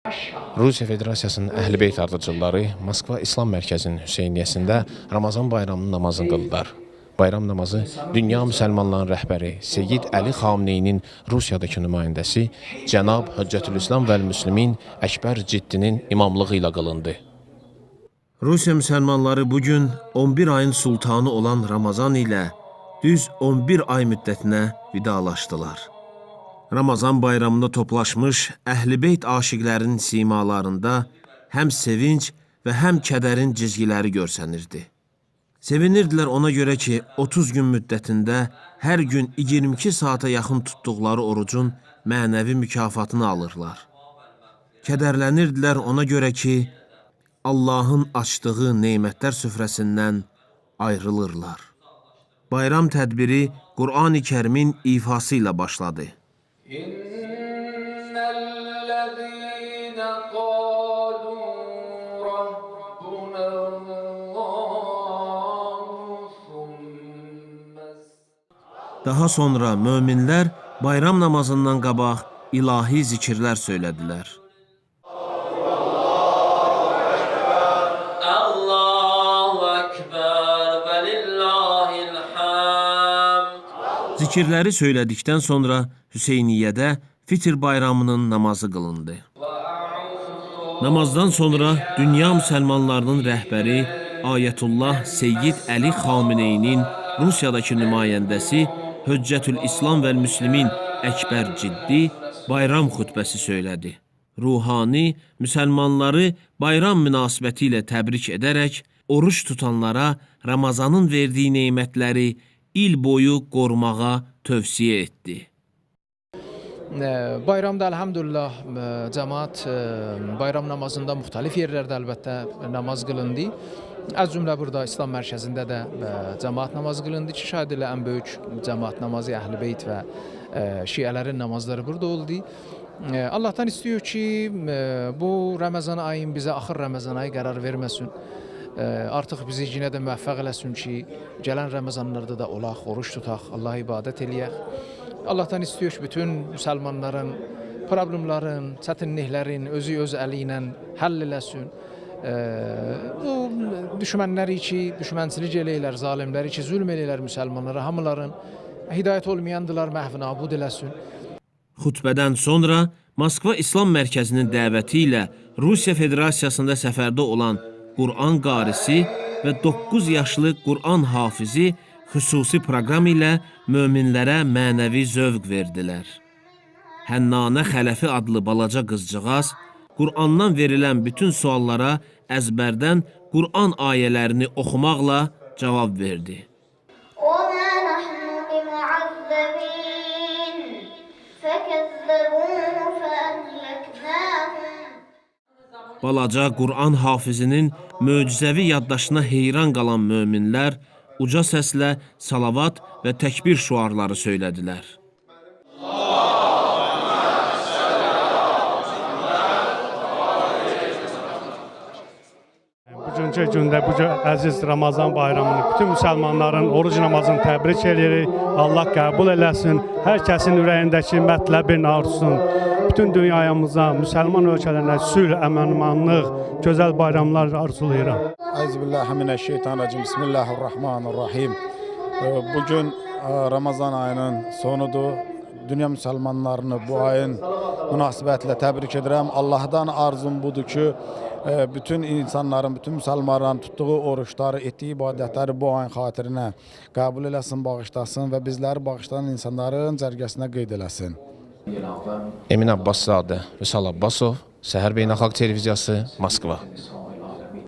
Rusiya Federasiyasının Əhl-i Beyt ardıcılları Moskva İslam Mərkəzinin Hüseyniyyəsində Ramazan bayramının namazını qıldılar. Bayram namazı dünya müsəlmanlarının rəhbəri Seyyid Əli Xamneyinin Rusiyadakı nümayəndəsi cənab Hüccətülislam vəl-Müslimin Əkbər Ciddinin imamlığı ilə qılındı. Rusiya müsəlmanları bu gün 11 ayın sultanı olan Ramazan ilə düz 11 ay müddətinə vidalaşdılar. Ramazan bayramında toplaşmış Əhl-i Beyt aşiqlərinin simalarında həm sevinc və həm kədərin cizgiləri görsənirdi. Sevinirdilər ona görə ki, 30 gün müddətində hər gün 22 saata yaxın tutduqları orucun mənəvi mükafatını alırlar. Kədərlənirdilər ona görə ki, Allahın açdığı nemətlər süfrəsindən ayrılırlar. Bayram tədbiri Qurani Kərimin ifası ilə başladı. إن الذين قالوا ربنا الله ثم Daha sonra möminlər bayram namazından qabaq ilahi zikirlər söylədilər. الله أكبر ولله الحمد Zikirləri söylədikdən sonra Hüseyniyyədə Fitr bayramının namazı qılındı. Namazdan sonra dünya müsəlmanlarının rəhbəri Ayətullah Seyyid Əli Xamneyinin Rusiyadakı nümayəndəsi Hüccətülislam vəl-Müslimin Əkbər Ciddi bayram xutbəsi söylədi. Ruhani müsəlmanları bayram münasibəti ilə təbrik edərək oruç tutanlara Ramazanın verdiyi nemətləri il boyu qorumağa tövsiyə etdi. Bayramda elhamdülillah cemaat bayram namazında müxtəlif yerlərdə əlbəttə namaz qılındı. Az cümlə burada İslam mərkəzində də cemaat namazı qılındı ki, şayad elə ən böyük cemaat namazı Əhl-i Beyt və şiələrin namazları burada oldu. Allah'tan istiyor ki bu Ramazan ayın bizə axır Ramazan ayı qərar verməsin. Artıq bizi yenə də müvəffəq eləsin ki, gələn Ramazanlarda da olaq, oruç tutaq, Allaha ibadət eləyək. Allah'tan istiyor ki, bütün müsəlmanların problemların, çətinliklərin özü öz əli ilə həll eləsin. Bu düşmənləri ki, düşmənçilik eləyirlər, zalimləri ki, zülm eləyirlər müsəlmanlara, hamıların hidayət olmayandılar, məhv nabud eləsin. Xutbədən sonra Moskva İslam Mərkəzinin dəvəti ilə Rusiya Federasiyasında səfərdə olan Quran qarisi və 9 yaşlı Quran hafizi xüsusi proqram ilə möminlərə mənəvi zövq verdilər. Hənnanə Xələfi adlı balaca qızcığaz Qurandan verilən bütün suallara əzbərdən Quran ayələrini oxumaqla cavab verdi. وما نحن بمعذبين فكذبوه فأهلكناهم Balaca Quran hafizinin möcüzəvi yaddaşına heyran qalan möminlər uca səslə salavat və təkbir şüarları söylədilər. Bugünkü gündə bu əziz Ramazan bayramını bütün müsəlmanların oruc namazını təbrik edirik. Allah qəbul eləsin. Hər kəsin ürəyindəki mətləbin arzusunu bütün dünyamıza, müsəlman ölkələrinə sülh, əman-amanlıq, gözəl bayramlar arzulayıram. Euzubillahimineşşeytanirracim. Bismillahirrahmanirrahim. Bugün Ramazan ayının sonudur. Dünya müsəlmanlarını bu ayın münasibətilə təbrik edirəm. Allahdan arzum budur ki, bütün insanların, bütün müsəlmanların tutduğu oruçları, etdiyi ibadətləri bu ayın xatirinə qəbul eləsin, bağışlasın və bizləri bağışlayan insanların cərgəsinə qeyd eləsin. Emin Abbaszadə, Vüsal Abbasov, Səhər Beynəlxalq Televiziyası, Moskva.